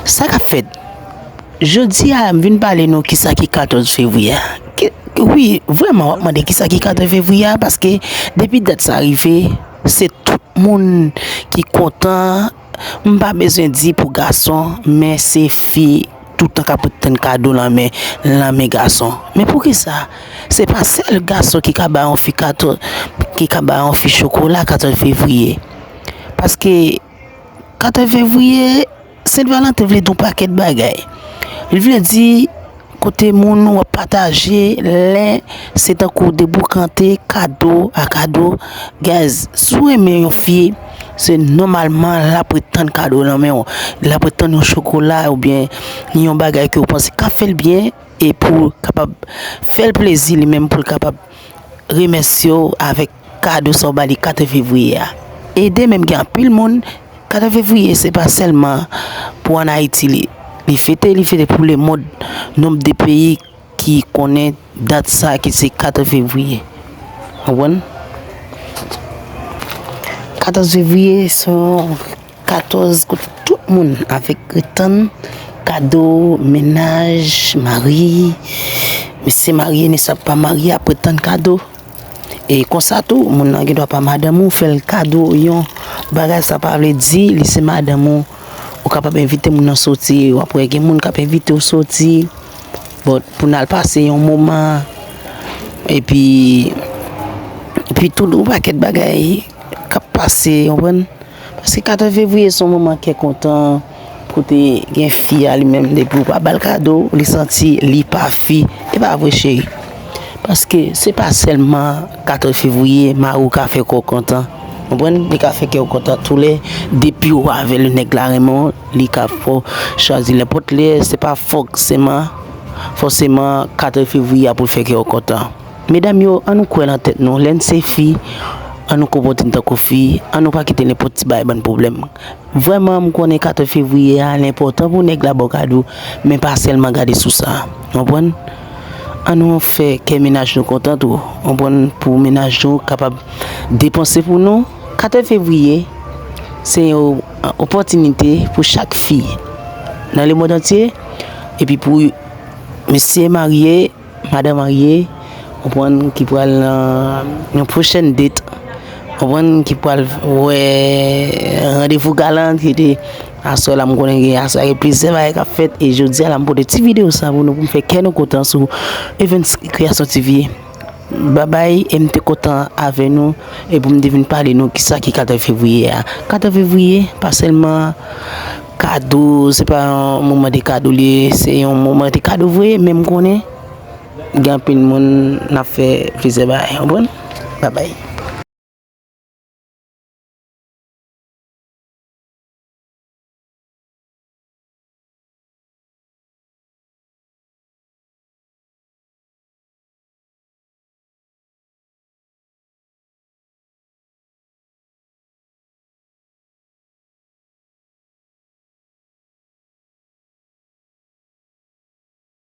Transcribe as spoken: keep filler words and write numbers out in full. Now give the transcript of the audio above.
Sa k ap fèt? Jodi a, m vin pale nou kisa ki katòz fevriye a. Ki, wi, vrèman, w ap mande kisa ki katòz fevriye a, paske depi dat sa rive, se tout moun ki kontan. M pa bezwen di pou gason, men se fi toutan k ap ret tann kado nan men, nan men gason. Men poukisa? Se pa sèl gason ki ka ba yon fi kato, ki ka ba yon fi chokola katòz fevriye. Paske katòz fevriye, Sent Valanten vle di yon pakèt bagay. Li vle di kote moun w ap pataje, lè se tankou deboukante, kado a kado. Guys, si w renmen yon fi, se nòmalman l ap ret tann kado nan men w. L ap ret tann yon chokola oubyen yon bagay ke w panse ka fè l byen e pou w kapab fè l plezi li menm, pou l kapab remèsye w avèk kado sa w ba li katòz fevriye a. E de menm, gen anpil moun, katòz fevriye se pa sèlman pou ann Ayiti li, li fete, li fete pou lemonn, nonb de peyi ki konnen dat sa ki se katòz fevriye. Konprann? Katòz fevriye se yon katòz kote tout moun avèk ret tann kado, mennaj, mari, mesye marye, mesye pa marye ap ret tann kado. E konsa tou, moun nan gen dwa pa madanm ou, fè l kado yon bagay, sa pa vle di li se madanm ou. Ou kapab envite moun nan soti, w ap wè gen moun k ap envite w soti, bon, pou n al pase yon moman, epi, epi tout yon pakèt bagay k ap pase, w konprann? Paske katòz fevriye se yon moman kè kontan, kote gen fi a li menm, depi w pa ba l kado, li santi li pa fi. E pa vre, cheri. Paske se pa sèlman katòz fevriye mari w ka fè kè w kontan. Konprann? Li ka fè kè w kontan tou lè, depi w avè l, nèg la renmen w, li ka fè w chwazi nenpòt lè, se pa fòseman, fòseman katòz fevriye a pou l fè kè w kontan. Medam yo, ann nou kwè nan tèt nou. Lè n se fi, ann nou konpòte n tankou fi, ann nou pa kite nenpòt ti bagay ban n pwoblèm. Vrèman, m konnen katòz fevriye a, li enpòtan pou nèg la ba w kado, men pa sèlman gade sou sa. Konprann? Ann nou fè kè mennaj nou kontan tou. Konprann? Pou mennaj nou kapab depanse pou nou. Katòz fevriye, se yon opòtinite pou chak fi nan lemonn antye, epi pou mesye marye, madan marye, konprann, ki pral nan yon pwochèn date, konprann, ki pral wè randevou galan, ki te aswè la, m konnen gen aswè gen plizyè bagay k ap fèt, e jodi a la, m pote ti videyo sa pou nou, pou m fè kè nou kontan sou Evens Kreyasyon T V. Babay, e m te kontan avè nou, e pou m te vin pale nou kisa ki katòz fevriye a. Katòz fevriye, pa sèlman kado, se pa yon moman de kado li ye, se yon moman de kado vre, men m konnen gen anpil moun n ap fè plizyè bagay, konprann? Babay.